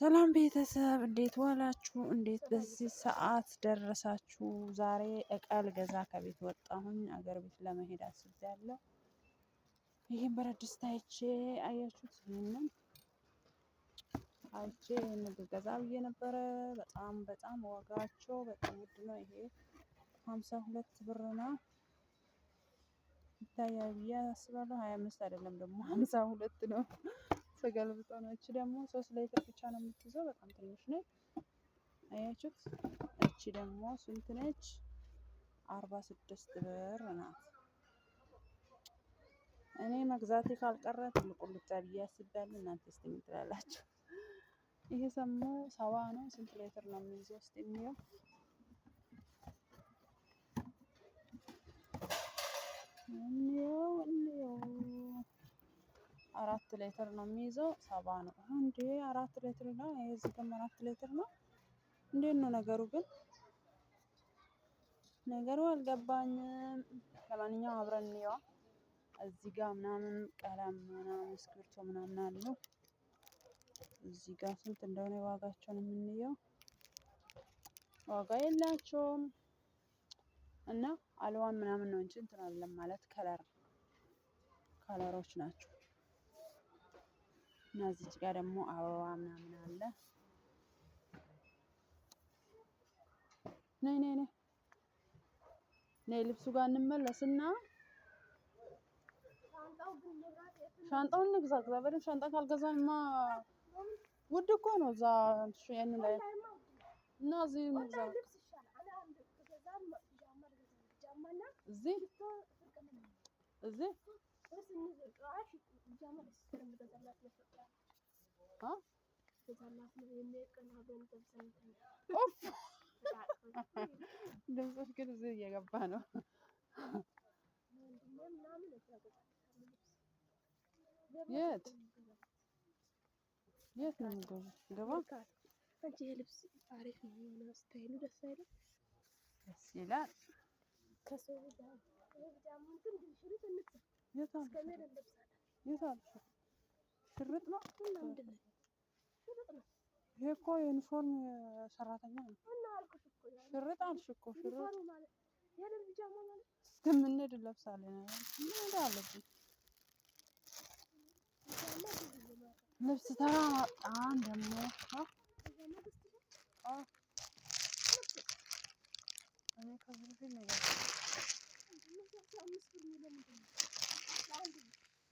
ሰላም ቤተሰብ እንዴት ዋላችሁ? እንዴት በዚህ ሰዓት ደረሳችሁ? ዛሬ እቃ ልገዛ ከቤት ወጣሁኝ። አገር ቤት ለመሄድ አስቤያለሁ። ይህን ብረት ድስት አይቼ አያችሁት? ይህንን አይቼ ይህንን ልገዛ ብዬ ነበረ። በጣም በጣም ዋጋቸው በጣም ውድ ነው። ይሄ 52 ብር ነው፣ ይታያል ብዬ አስባለሁ። 25 አይደለም ደግሞ 52 ነው፣ ተገልብጦ ነው። እቺ ደግሞ 3 ሊትር ብቻ ነው የምትይዘው። በጣም ትንሽ ነች። አያችሁት? እቺ ደግሞ ስንት ነች? 46 ብር ናት። እኔ መግዛቴ ካልቀረ ትልቁን ልግዛ ብዬ አስቤያለሁ። እናንተ እስቲ ምን ትላላችሁ? ይሄ ሰሞ 70 ነው። ስንት ሊትር ነው የሚይዘው? እስቲ እንየው። እንየው እንየው። 4 ሊትር ነው የሚይዘው። 70 ነው እንዴ? 4 ሊትር ነው። ይሄ እዚህ ጋርም 4 ሊትር ነው። እንዴት ነው ነገሩ ግን? ነገሩ አልገባኝም። ለማንኛውም አብረን እንየዋ። እዚህ ጋር ምናምን ቀለም ምናምን እስክሪብቶ ምናምን አለው። እዚህ ጋር ስንት እንደሆነ ዋጋቸውን የምንየው፣ ዋጋ የላቸውም። እና አልዋን ምናምን ነው እንጂ እንትን አይደለም፣ ማለት ከለሮች ናቸው። እና እዚች ጋር ደግሞ አበባ ምናምን አለ። ነይ ነይ ነይ ነይ፣ ልብሱ ጋር እንመለስና ሻንጣውን እንግዛ። እግዚአብሔርን ሻንጣ ካልገዛንማ ውድ እኮ ነው። እዛ ያን ላይ እና እዚህ እንግዛ። እዚህ እዚህ ድምፅሽ ግን እዚህ እየገባ ነው። የት የት ነው የምገዛው? ገባ። አንቺ ይሄ ልብስ አሪፍ ነው፣ የሆነ style ኡ ደስ አይልም? ደስ ይላል። ከሰው ጋር የት አልሽ? ሽርጥ ነው። ይሄ እኮ የዩኒፎርም ሰራተኛ ነው። ሽርጥ አልሽ እኮ፣ ሽርጥ እስከምንሄድ እንለብሳለን። ምን አለብኝ? ልብስ ተራ ማጣን ደግሞ። እኔ ከዚህ በፊት ነው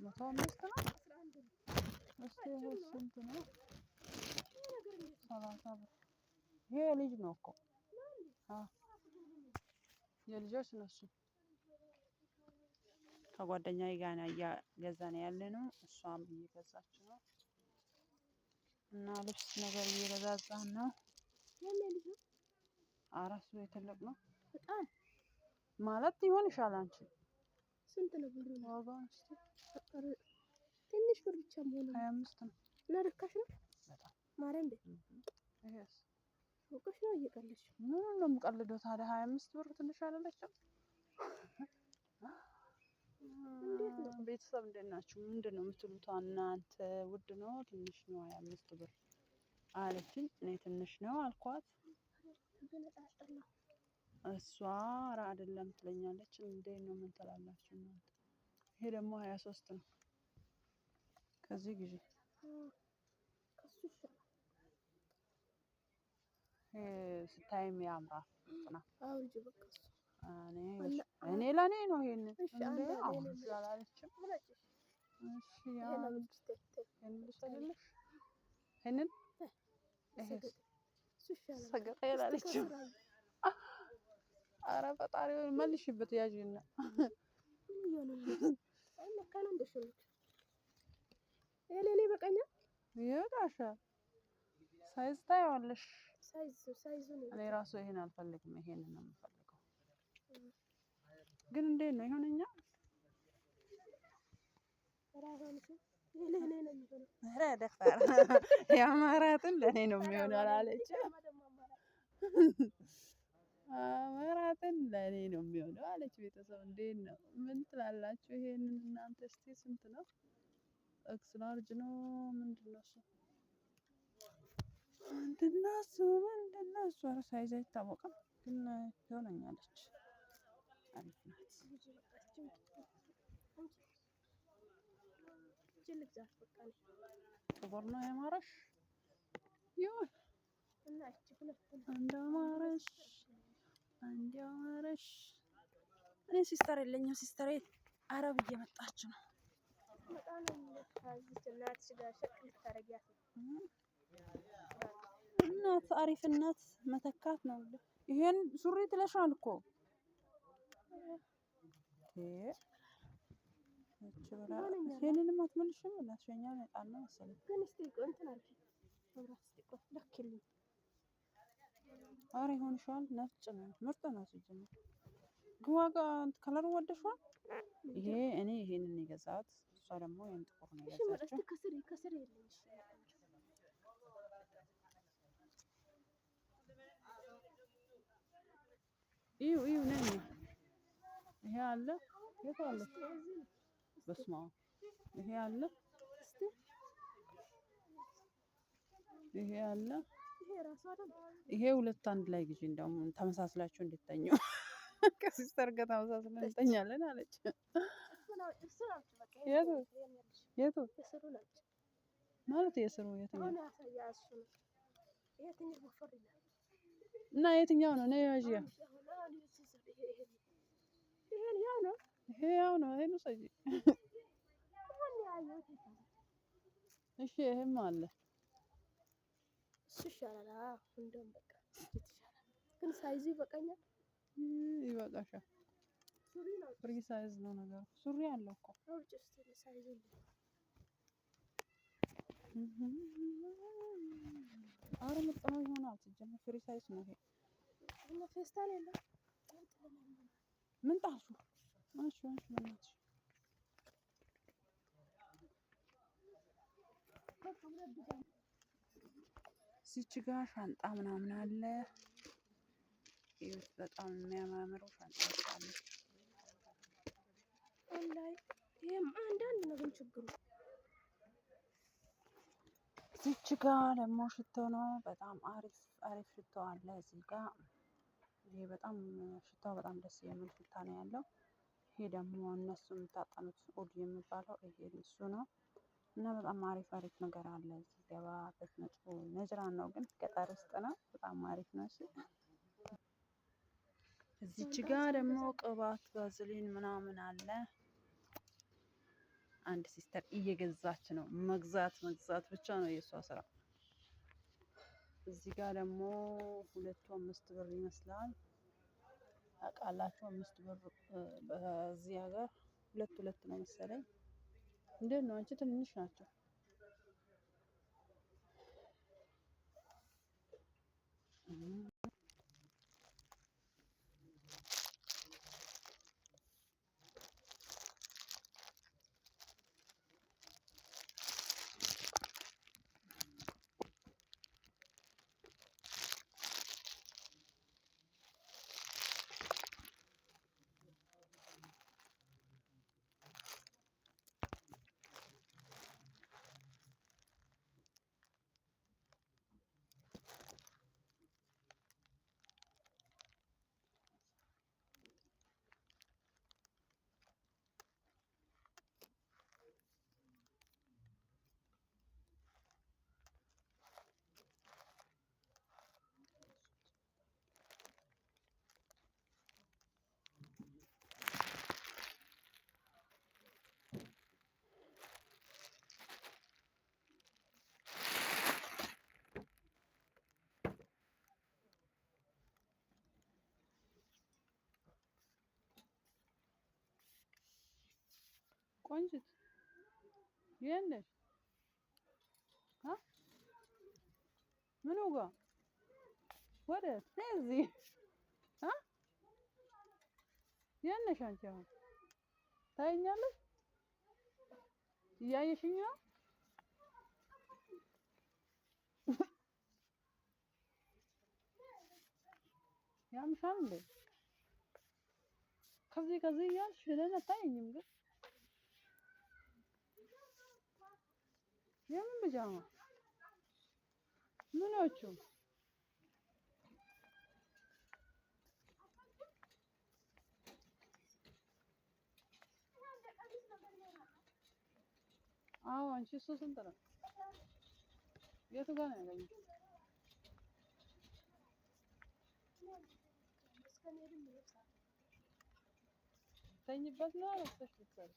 105 ነው። እስኪ ይሄ ስንት ነው? 30 ብር። ይሄ የልጅ ነው እኮ፣ የልጆች ነው እሱ። ከጓደኛዬ ጋር እየገዛን ያለ ነው። እሷም እየገዛች ነው። እና ልብስ ነገር እየገዛዛን ነው። አራሱ የትልቅ ነው በጣም ማለት ይሆንሻል። አንቺ ስንት ነው ብሩ? ዋጋውን እስኪ። ትንሽ ብር ብቻ መሆኑ 25 ነው። እና ርካሽ ነው። በጣም። ማርያም ቤት ይሄስ? ፎቅሽ ነው፣ እየቀለድሽ። ምን ነው የምቀልደው ታዲያ? 25 ብር ትንሽ አይደለችም? ቤተሰብ እንዴት ናችሁ? ምንድን ነው የምትሉት እናንተ? ውድ ነው ትንሽ ነው 25 ብር አለችኝ። እኔ ትንሽ ነው አልኳት። እሷ ኧረ አይደለም ትለኛለች። እንዴት ነው፣ ምን ትላላችሁ እናንተ? ይሄ ደግሞ 23 ነው። ከዚህ ጊዜ ስታይም ያምራል። እኔ ለእኔ ነው ይሄንን እንዴ አሁን አላለችም። እሺ ይሄንን ይሄንን ሰገጤ አላለችም። ኧረ ፈጣሪ መልሽበት ያዥና። ይበቃሻል። Size ታይዋለሽ። እኔ ራሱ ይሄን አልፈልግም። ይሄንን ነው የምፈልገው። ግን እንዴት ነው ይሆነኛል? ኧረ ደፋር፣ የአማራትን ለእኔ ነው የሚሆነው አላለችም። አማራትን ለእኔ ነው የሚሆነው አለች። ቤተሰብ እንዴት ነው? ምን ትላላችሁ? ይሄንን እናንተ እስቲ ስንት ነው? X large ነው ምንድን ነው እሱ? ምንድነው እሱ? ምንድነው እሱ? ኧረ size አይታወቅም ግን ትሆነኛለች። አሪፍ ናት። ጥቁር ነው ያማረሽ። ይሁን እንዳማረሽ እንዳማረሽ። እኔ sister የለኝም። Sister ኤ አረብ እየመጣች ነው። እናት አሪፍ እናት መተካት ነው። ይሄን ሱሪ ትለሻል እኮ። ይሄንንም አትመልሽም? እናትሽ የእኛ መጣን ነው መሰለኝ። ኧረ ይሆንሻል። ነጭ ነው ምርጥ ነው። ሲጀምር ግን ዋጋ color ኡ ወደሽዋል። ይሄ እኔ ይሄንን የገዛሁት እሷ ደግሞ ይሄን ጥቁር ነው የገዛችው። እዩ እዩ ነኝ። ይሄ አለ የት አለ? በስመ አብ ይሄ አለ ይሄ አለ ይሄ ሁለት አንድ ላይ ግዢ። እንደውም ተመሳስላችሁ እንድትተኙ ከ sister ጋር ተመሳስለን እንተኛለን አለች። የቱ የቱ ማለት የስሩ የትኛው እና የትኛው ነው? ነይ ያዢ። ይሄ ያው ነው። ይሄን ውሰጂ። እሺ ይሄም አለ። እሱ ይሻላል። አዎ እንደውም በቃ ይሻላል። ግን size ኡ ይበቃኛል። ይበቃሻል። Free size ነው ነገሩ። ሱሪ አለው እኮ። ኧረ ምርጥ ነው ይሆናል። ሲጀመር free size ነው ይሄ። ፌስታል የለም። ምን ጣልሽው? አንሺ አንሺ በእናትሽ። እዚች ጋ ሻንጣ ምናምን አለ። ይኸውት በጣም የሚያማምሩ ሻንጣዎች አሉ። ኦንላይን ይሄም አንዳንድ ነው ግን ችግሩ። እዚች ጋ ደግሞ ሽቶ ነው። በጣም አሪፍ አሪፍ ሽቶ አለ እዚህ ጋ። ይሄ በጣም ሽታው በጣም ደስ የሚል ሽታ ነው ያለው። ይሄ ደግሞ እነሱ የሚታጠኑት ኦድ የሚባለው ይሄ እሱ ነው። እና በጣም አሪፍ አሪፍ ነገር አለ እዚህ ገባ ብትመጡ። ነጅራን ነው ግን ገጠር ውስጥ ነው። በጣም አሪፍ ነው። እሺ እዚች ጋ ደግሞ ቅባት ቫዝሊን ምናምን አለ። አንድ sister እየገዛች ነው። መግዛት መግዛት ብቻ ነው የእሷ ስራ። እዚህ ጋር ደግሞ ሁለቱ 5 ብር ይመስላል። ታውቃላችሁ 5 ብር በዚህ ሀገር ሁለት ሁለት ነው መሰለኝ። እንዴት ነው አንቺ? ትንንሽ ናቸው። ቆንጅት የት ነሽ? ምኑ ጋ ወደ እዚህ የት ነሽ አንቺ? አሁን ታይኛለሽ? እያየሽኝ ነው? ያምሻል እንዴ? ከዚህ ከዚህ እያልሽ እኔን አታየኝም ግን የምን ብጃማ? ምኖቹ? አዎ አንቺ እሱ ስንት ነው? የቱ ጋር ነው ያገኘው? ተኝበት ነው አለብሰሽ ልትሰሪ?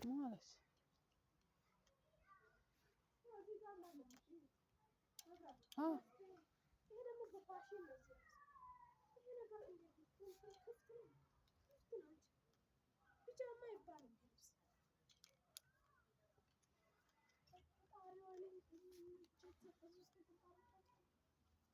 ማለት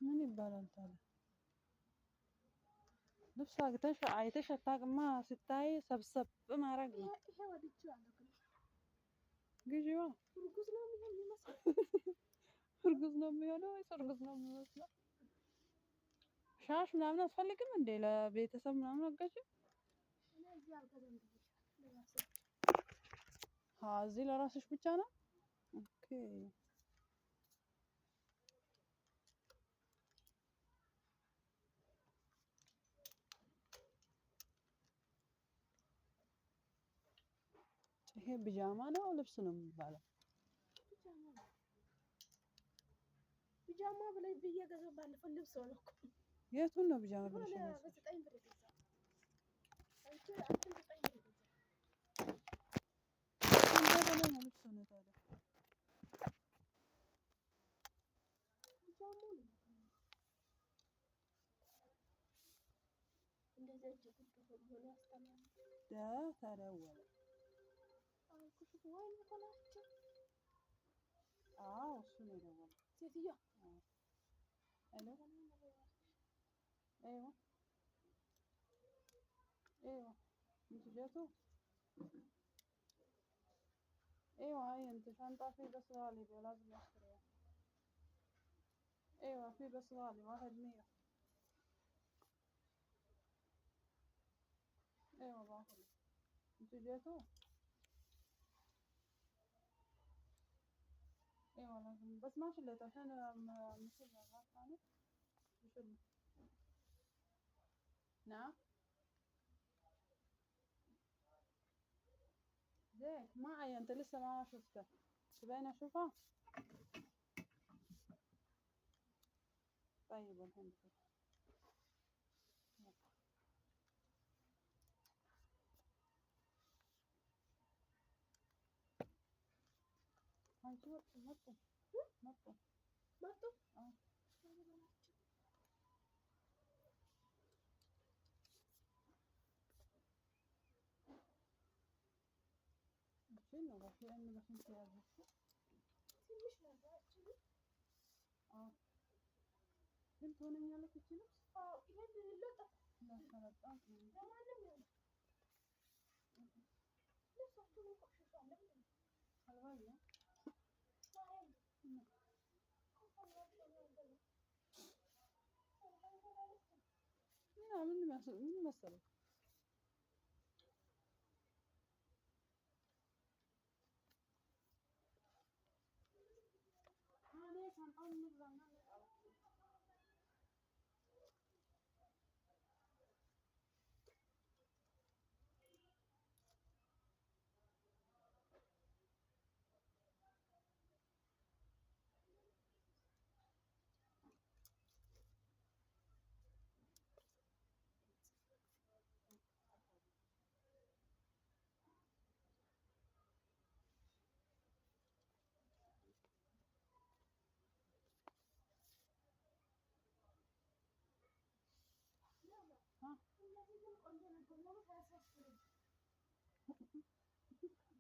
ምን ይባላል ታዲያ? ልብስ አግተሽ አይተሽ አታውቅማ። ስታይ ሰብሰብ ማድረግ ነው። ግዢዋ እርጉዝ ነው የሚሆነው ወይስ እርጉዝ ነው የሚመስለው? ሻሽ ምናምን አትፈልግም እንዴ? ለቤተሰብ ምናምን አትገዢም? እዚህ ለራስሽ ብቻ ነው? Okay። ይሄ ቢጃማ ነው ልብስ ነው የሚባለው? ቢጃማ ብለሽ ብዬ ገዛሁ ባለፈው ልብስ ሆነ እኮ። የቱን ነው ቢጃማ ብለሽ? በ9 ብር የገዛሁት። አንቺ 9 ብር የገዛሁት። እንዴት ነው ልብስ ሆነ ታዲያ? ቢጃማው ነው እንደዚህ እጅ ጉድ ሆኖ ያስጠላል። ተደወለ። አልኩሽ ወይ ተላቸው። አዎ እሱ ነው የደወለው። ሴትዮዋ። Hello ايوه ايوه انتوا جاتوا؟ ايوه هاي انت شنطة في بس غالي لازم اشتريها. ايوه في بس غالي 100. ايوه باخذ. انتوا جاتوا؟ ايوه لازم بس ما شلت الحين مثل ثاني بشيل. نعم زيك معي انت لسه ما شفته، تبين اشوفه؟ طيب الحين بشوفه. አንቺ መጡ መጡ መጡ መጡ። አዎ እቺን ነው ጋሽ በስንት የያዘችው? ትንሽ ናት። አዎ ግን ትሆነኛለች እቺ ልብስ? አዎ ይሄን ልለጠፍ ለሰለጣ ለማንም ይሆናል። ልብሳችሁ ግን ቆሽሿል። ለምንድን ነው? አልባያ ምን ምን መሰለኝ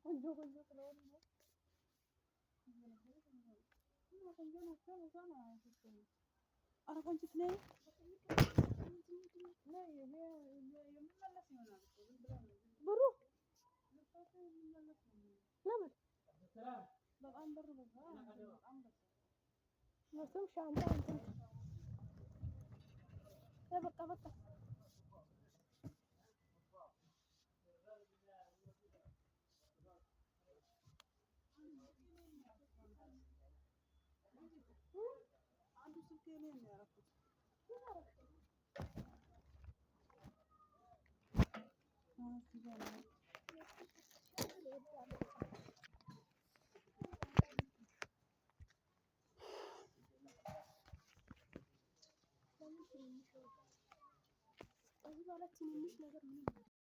ቆንጆ ቆንጆ ስለሆነ ነው። ቆንጆ ናቸው። በዛ ነው አያሳስብም። ኧረ ቆንጂት ነይ ነይ። ይሄ የሚመለስ ይሆናል እኮ ዝም ብለው ነው። ብሩ ልብሳቸው የሚመለስ ነው። ለምን በጣም ብር በዛ። በጣም በዛ። መቶም ሻንጣ እንትን በቃ በቃ። ስልኬ ላይ ነው ያደረኩት። እዚህ ጋር ነው። ከዚህ በኋላ ትንንሽ ነገር ምንም